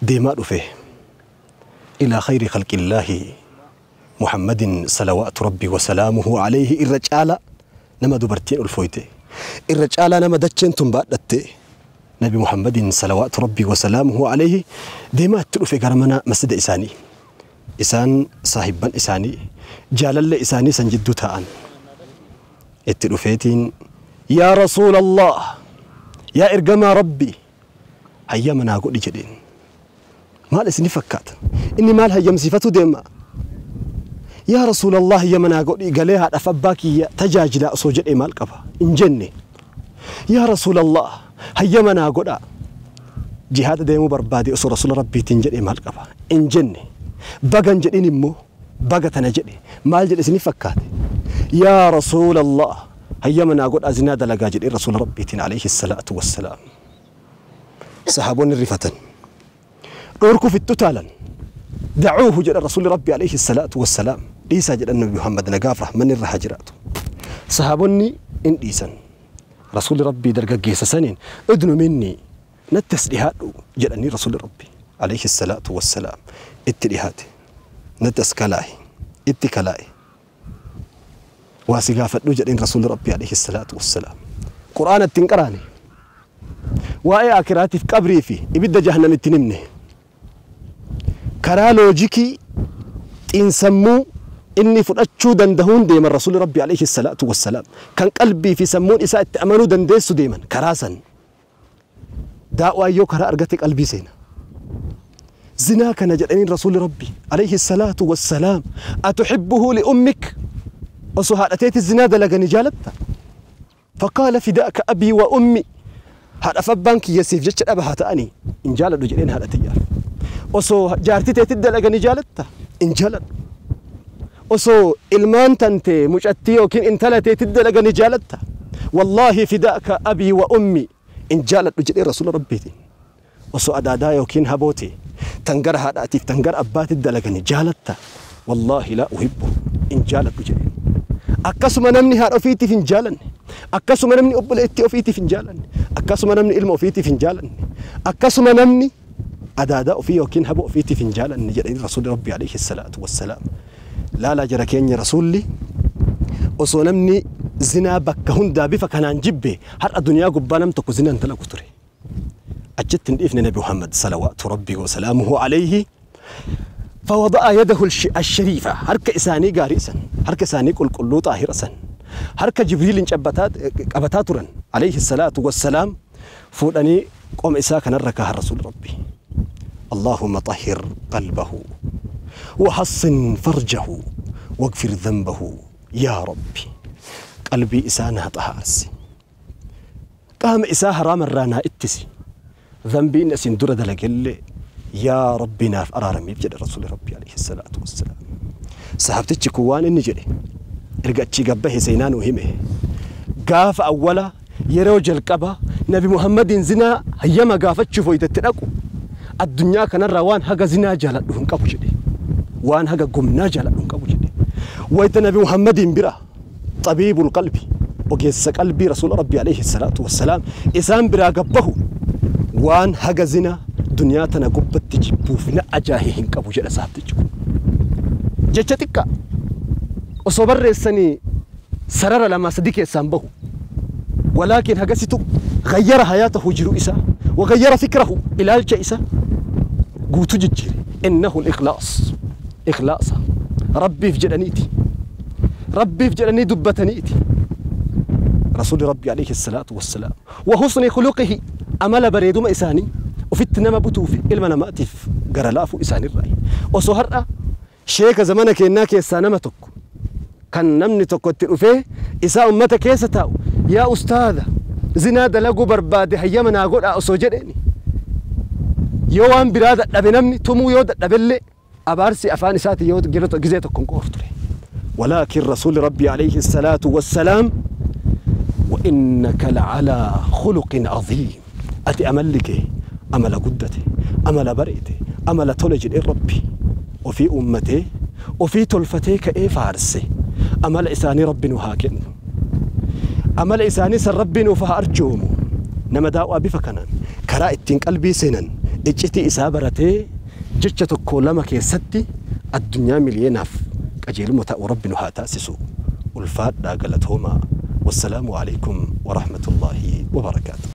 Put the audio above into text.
Deemaa dhufe إلى خير خلق الله محمد صلوات ربي وسلامه عليه. Irra caala nama dubartiin ulfooyte, irra caalaa nama dacheen tun baadhatte, Nabi Muhammadin صلوات ربي وسلامه عليه deemaa itti dhufe gara mana masjida isaanii. Isaan saahibban isaanii, jaalalle isaanii san jidduu taa'an. Itti dhufeetiin, "Yaa Rasuula Allah, yaa ergamaa Rabbi, hayyama naa godhi," jedheen. Maal isini fakkaata? Inni maal hayyamsiifatu deema? "Yaa Rasuula Allah, hayyama naa godhi, galee haadhaaf abbaa kiyya tajaajilaa," osoo jedhee maal qaba? Hin jenne. "Yaa Rasuula Allah, hayyama naa godha, jihaada deemuu barbaade," osoo Rasuula Rabbiitiin jedhee maal qaba? Hin jenne. Bagan jedhin immoo baga tana jedhe. Maal jedhe isini fakkaate? "Yaa Rasuula Allah, hayyama naa godhaa, zinaa dalagaa," jedhee Rasuula Rabbiitiin عليه الصلاة والسلام. Sahaabonni rifatan, dhorkuuf itti utaalan. "دعوه," jedhan Rasuulli Rabbi عليه الصلاة والسلام. "Dhiisaa," jedhan Nabi Muhammad, nagaaf rahmanni irra haa jiraatu. Sahaabonni in dhiisan. Rasuulli Rabbii dargaggeessa saniin, "ادن مني, natti as dhihaadhu," jedhanii. Rasuulli Rabbi عليه الصلاة والسلام itti dhihaate. "Natti as kalaa'i." Itti kalaa'e. "Waa si gaafadhu," jedheen Rasuulli Rabbi عليه الصلاة والسلام. Qur'aana ittiin qaraane, waa'ee akiraatiif qabrii fi ibidda jahannam ittiin himne. Karaa loojikii xiinsammuu inni fudhachuu dandahuun deeman Rasuulli Rabbi عليه الصلاة والسلام. Kan qalbii fi sammuun isaa itti amanuu dandeessu deeman karaa san. Daa'waa yoo karaa argate qalbii seena. "Zinaa kana," jedhaniin Rasuulli Rabbi عليه الصلاة والسلام, "أتحبه لأمك? Osoo haadhateeti zinaa dalagani jaalatta?" فقال فداك أبي وأمي, haadhaaf abbaan kiyya siif jecha dhaba haa ta'anii, hin jaaladhu jedheen haadha tiyyaaf. "Osoo jaartii teetti dalaganii jaalatta?" "Hin jaaladhu." "Osoo ilmaan tante mucattii yookiin intala teetti dalaganii jaalatta?" "والله فداك أبي وأمي, hin jaaladhu," jedhee Rasuula Rabbiitiin. "Osoo adaadaa yookiin haboote tan gara haadhaatiif tan gara abbaatitti dalaganii jaalatta?" "والله لا أحبه, hin jaaladhu," jedheen. Akkasuma namni haadha ofiitiif hin jaalanne, akkasuma namni obboleettii ofiitiif hin jaalanne, akkasuma namni ilma ofiitiif hin jaalanne, akkasuma namni adaadaa ofii yookiin haba ofiitiif hin jaalanne jedhanii Rasuulli Rabbi عليه الصلاة والسلام. Laalaa jara keenya, Rasuulli osoo namni zinaa bakka hundaa bifa kanaan jibbe, har'a duniyaa gubbaa nam tokko zinaan dalagu ture. Achitti hin dhiifne Nabi Muhammad صلوات ربي وسلامه عليه. فوضع يده الشريفة, harka isaanii gaarii san, harka isaanii qulqulluu xaahira san, harka Jibriilin qabataa turan عليه الصلاة والسلام, fuudhanii qoma isaa kanarra kaahan Rasuul Rabbi. "اللهم طهر قلبه وحصن فرجه واغفر ذنبه يا ربي." Qalbii isaa naa xahaarsi, qaama isaa haraama irraa naa ittisi, dhanbii inni asin dura dalagellee yaa Rabbi naaf araaramiif, jedhe Rasuuli Rabbi عليه الصلاة والسلام. Sahabtichi kun waan inni jedhe erga achii gabbahe seenaa nuu hime: gaafa awwala yeroo jalqaba Nabi Muhammadin zinaa hayyama gaafachuuf wayitatti dhaqu, addunyaa kanarraa waan haga zinaa jaaladhu hin qabu jedhe, waan haga gomnaa jaaladhu hin qabu jedhe. Wayita Nabi Muhammadin bira, طبيب القلب, ogeessa qalbii, Rasuula Rabbi عليه الصلاة والسلام isaan biraa gabbahu, waan haga zinaa duniyaa tana gubbatti jibbuuf na ajaahe hin qabu jedha sahabtichi kun. Jecha xiqqaa osoo barreessanii sarara lama sadi keessaan bahu, ولكن hagasitu غير حياته, jiru isa, وغير فكره, ilaalcha isa guutuu jijjiire. إنه الإخلاص, ikhlaasa Rabbiif jedhaniiti, Rabbiif jedhanii dubbataniiti Rasuuli Rabbi عليه الصلاة والسلام. وحسن خلقه, amala bareeduma isaanii, ufitti nama butuu fi ilma namaatiif gara laafuu isaanirraa. Osoo har'a sheeka zamana kennaa keessaa nama tokko kan namni tokko itti dhufee isaa ummata keessa taa'u, "Yaa ustaada, zinaa dalaguu barbaade, hayyama naa godhaa," osoo jedheeni, yoo waan biraa dadhabe, namni tumuu yoo dadhabellee, abaarsi afaan isaati yoo gizee tokko hin qoofu ture. ولكن رسول ربي عليه الصلاة والسلام, "وإنك لعلى خلق عظيم." Ati amalli kee amala guddate, amala bareete, amala tole jedhee Rabbi ofii uummatee ofii tolfatee ka'ee faarse. Amala isaanii Rabbi nu haa kennu, amala isaanii san Rabbi nuuf haa arjoomu. Nama daa'waa bifa kanaan karaa ittiin qalbii seenan Iccitii isaa baratee jecha tokko lama keessatti addunyaa miliyeenaaf qajeeluma ta'u Rabbi nu haa taasisu. Ulfaadhaa, galatoomaa. Wassalaamu alaikum warahmatullaahi wabarakaatu.